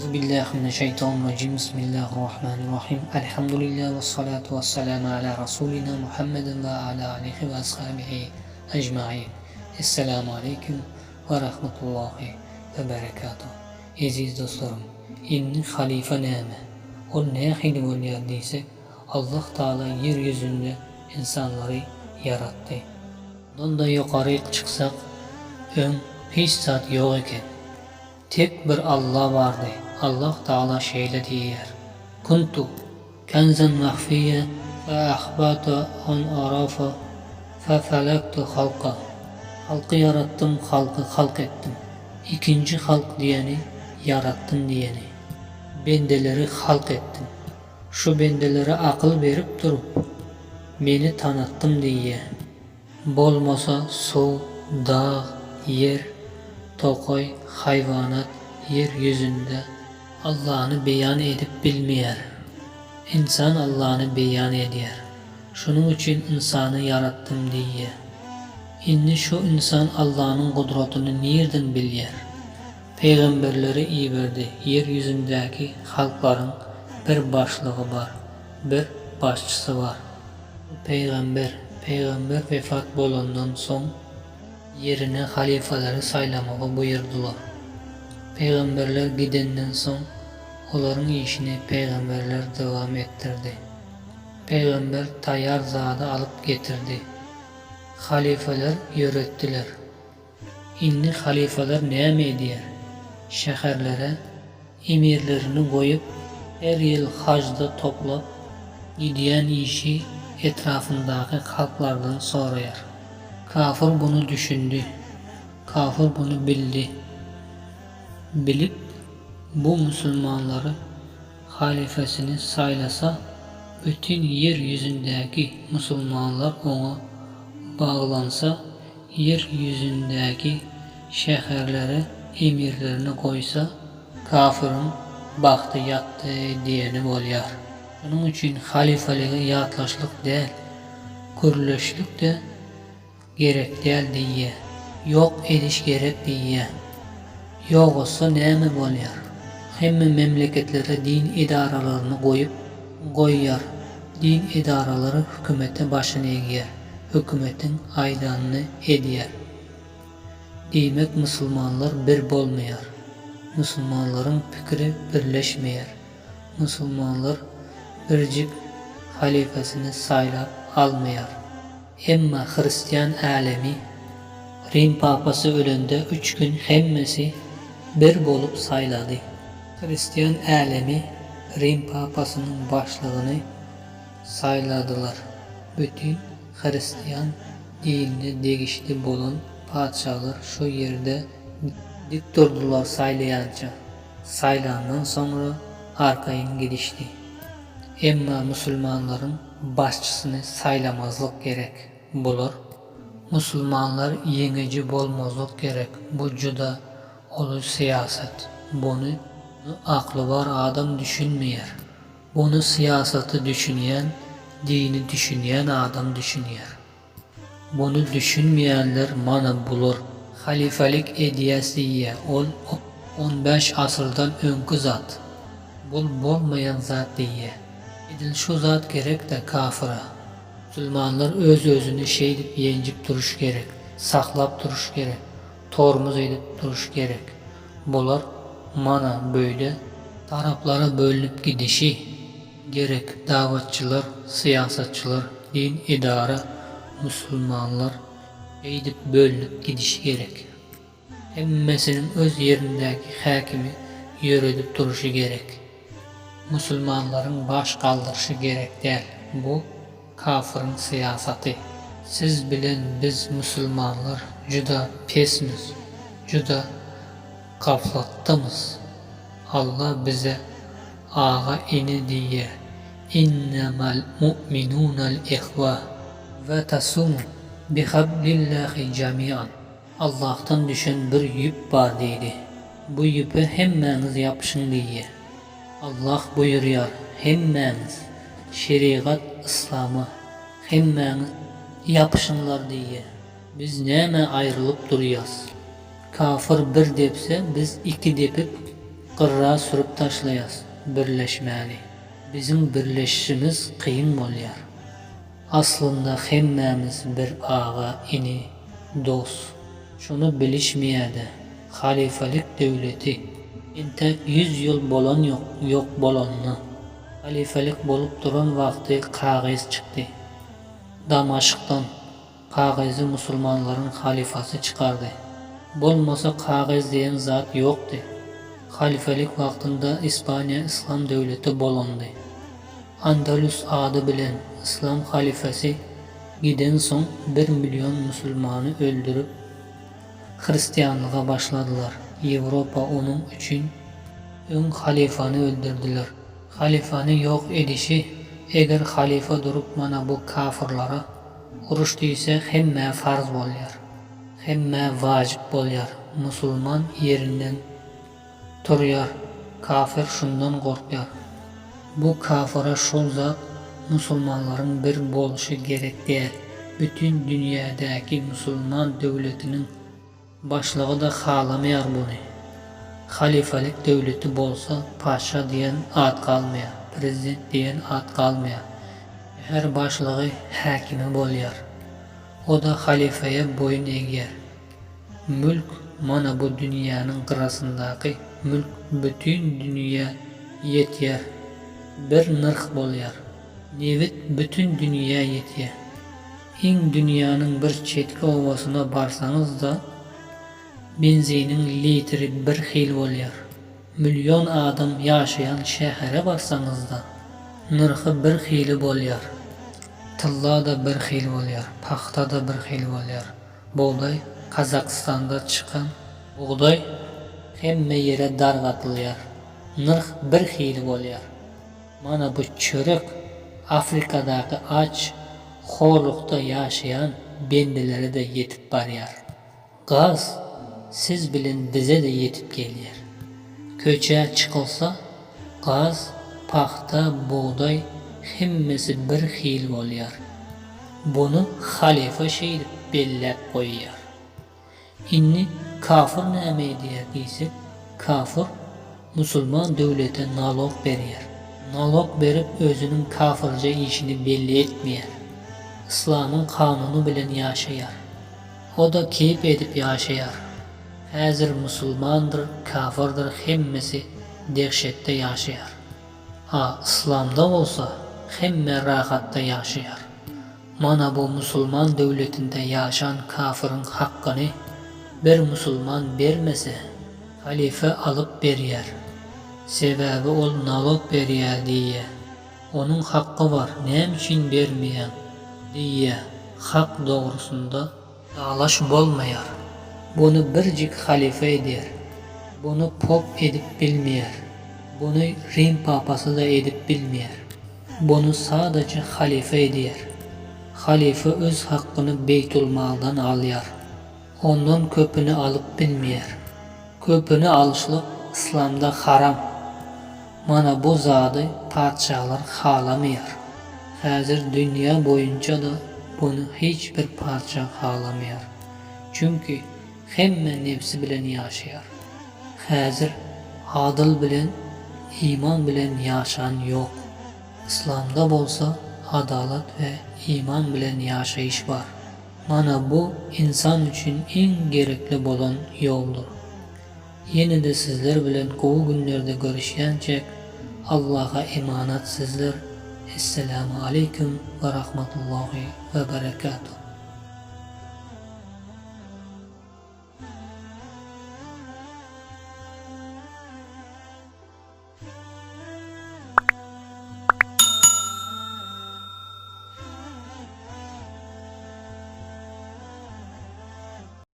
Euzubillahi mineşşeýtanirrajim Bismillahirrahmanirrahim Elhamdülillah ve salatu ve selamu ala Rasulina Muhammedin ve ala alihi ve ashabihi ecmain Esselamu aleýkum ve rahmetullahi ve berekatuh Eziz dostlarym indi halyfa näme ol nähili bolýar diýsek Allah Taala ýer ýüzünde ynsanlary ýaratdy. Mundan-da ýokaryk çyksak öň hiç zat ýok eken. Tek bir Alla bardy. Allah Tagala şeýle diýýär, Kuntu kenzen mahfiýe fe ahbatu an arafa fe halaktu halka. Halky ýaratdym, halky halk etdim. Ikinji halk diýeni ýaratdym diýeni. Bendeleri halk etdim. Şu bendelere akyl berip durup, Meni tanatdym diýýär. Bolmasa suw, dag, ýer, tokaý, haýwanat ýer ýüzünde Allany beýan edip bilmeýär. Ynsan Allany beýan edýär. Şunuň üçin ynsany ýaratdym diýýär. Indi şu ynsan Allanyň gudratyny nirden bilýär? Pygamberleri iberdi, ýer ýüzündäki halklaryň bir başlygy bar, bir başçysy bar. Ol pygamber, pygamber wefat bolandan soň, ýerine halyfalary saýlamagy buýurdylar. Pygamberler gidenden soň, olaryň işini pygamberler dowam etdirdi. Pygamber taýýar zady alyp getirdi. Halyfalar ýöretdiler. Indi halyfalar näme edýär? Şäherlere emirlerini goýup, her ýyl hajda toplap, gidýän işi etrafyndaky halklardan soraýar. Kafyr buny düşündi. Kafyr buny bildi. Bilip, bu musulmanlary halyfesini saýlasa, bütin ýer ýüzündäki musulmanlar oňa baglansa, ýer ýüzündäki şäherlere emirlerini goýsa, kafyryň bagty ýatdy diýeni bolýar. Şonuň üçin halyfalygy ýatlaşlyk däl, gürleşlik-de gerek däl diýýä. Ýok ediş gerek diýýä. Ýogalsa näme bolýar? Hemme memleketlere din edaralaryny goýup goýýar. Din edaralary hökümete başyny egýär. Hökümetiň aýdanyny edýär. Diýmek musulmanlar bir bolmaýar. Musulmanlaryň pikiri birleşmeýär. Musulmanlar birjik halyfasyny saýlap almaýar. Emma hristian älemi Rim papasy ölende üç gün hemmesi bir bolup saýlady. Hristian älemi Rim papasynyň başlygyny saýladylar. Bütin hristian dinine degişli bolan patyşalar şo ýerde dik durdular saýlaýança. Saýlandan soňra arkaýyn gidişdi. Emma musulmanlaryň başçysyny saýlamazlyk gerek. Bular musulmanlar ýeňiji bolmazlyk gerek bu juda uly syýasat. Buny akly bar adam düşünmeýär. Buny syýasaty düşünýän, dini düşünýän adam düşünýär. Buny düşünmeýänler mana bular. Halyfalik edýäs diýýä ol 15 asyrdan öňki zat. Bul bolmaýan zat diýýä. Edil şu zat gerekdä kafyra. Musulmanlar öz özüni şeýdip ýenjip duruş gerek, saklap duruş gerek, tormuz edip duruş gerek. Bular mana böýle taraplara bölünip gidişi. Gerek dawatçylar, syýasatçylar, din edara, musulmanlar beýdip bölünip gidişi gerek. Hemmesiniň öz ýerindäki häkimi ýöredip durşy gerek. Musulmanlaryň baş galdyryşy gerek däl. Bu kafyryň syýasaty. Siz bilen biz musulmanlar juda pesmiz, juda gaflatdamyz. Alla bize Aga ini diýýär, Innemal mu'minunal ihwa. Wa'tasimu bihablillahi jami'an. Allahdan düşen bir ýüp bar diýdi. Bu ýüpe hemmäňiz ýapyşyň diýýär. Allah buýurýar, hemmäňiz, şerigat yslama, hemmäňiz ýapyşyňlar diýýär. Biz nämä aýrylyp durýas? Kafyr bir depse, biz iki depip. Gyrra sürüp taşlaýas birleşmäni. Biziň birleşişimiz kyn bolýar. Aslynda hemmämiz bir aga ini, dos. Şony bilişmeýädä. Halyfalyk döwleti entäk ýüz ýyl bolan ýok, ýok bolanyna. Halyfalyk bolup duran wagty kagyz çykdy. Damaşkdan. Kagyzy musulmanlaryň halyfasy çykardy. Bolmasa kagyz diýen zat ýokdy. Halyfalik wagtynda Ispaniýa yslam döwleti bolandy. Andalus ady bilen yslam halyfasy gidensoň bir million musulmany öldürip hristianlyga başladylar Ýewropa onuň üçin öň halyfany öldürdiler. Halyfany ýok edişi eger halyfa durup mana bu kafyrlara Uruş diýse hemmä farz bolýar. Hemmä wajyp bolýar. Musulman ýerinden turýar, kafir şundan gorkýar. Bu kafyra şol zat musulmanlaryň bir bolşy gerek däl. Bütin dünýädäki musulman döwletiniň Başlygy-da halamaýar buny. Halyfalyk döwleti bolsa patyşa diýen at galmaýar, prezident diýen at galmaýar. Şäher başlygy häkimi bolýar. O-da halyfaya boýun egýär. Mülk mana bu dünýäniň gyrasyndaky mülk bütin dünýä ýetýär. Bir nyrh bolýar. Nebit bütin dünýä ýetýär. Iň dünýäniň bir çetki obasyna barsaňyz-da, benziniň litri bir hil bolýar. Million adam ýaşaýan şähere barsaňyz-da, nyrhy bir hili bolýar. Tylla-da bir hil bolýar, pagta-da bir hil bolýar. Bugdaý Gazagystanda çykan bugdaý hemme ýere dargadylýar. Nyrh bir hili bolýar. Mana bu çörek Afrikadaky aç, horlukda ýaşaýan bendelere-de ýetip barýar. Gaz siz bilen bize-de ýetip gelýär. Köçä çykylsa, gaz, pagta, bugdaý hemmesi bir hil bolýar. Buny halyfa şeýdip belläp goýýar. Indi kafir näme edýär diýsek, kafir musulman döwlete nalog berýär. Nalog berip özüniň kafirje işini belli etmeýär. Yslamyň kanuny bilen ýaşaýar. O-da keýp edip ýaşaýar. Häzir musulmandyr, kafirdir hemmesi dehşetde ýaşaýar. A yslamda bolsa hemme rahatda ýaşaýar. Mana bu musulman döwletinde ýaşan kafyryň hakkyny bir musulman bermese, halyfa alyp berýär. Sebäbi ol nalog berýär diýýä. Onuň hakky bar, näme üçin bermeýäň diýýä. Hak dogrusynda dalaş bolmaýar. Buny birjik halyfa edýär. Buny pop edip bilmeýär. Buny Rim papasy-da edip bilmeýär. Buny sadaja halyfa edýär. Halyfa öz hakkyny beýtulmaldan alýar. Ondan köpüni alyp bilmeýär. Köpüni alyşlyk yslamda haram. Mana bu zady patyşalar halamaýar. Häzir dünýä boýunça-da buny hiç bir patyşa halamaýar. Çünki hemme nebsi bilen ýaşaýar. Häzir adyl bilen, iman bilen ýaşan ýok. Yslamda bolsa adalat we iman bilen ýaşaýyş bar. Mana bu ynsan üçin iň gerekli bolan ýoldur. Ýene-de sizler bilen gowy günlerde görüşýänçäk Allaha emanat sizler Esselamu aleýkum we rahmatullahi we berekatuh.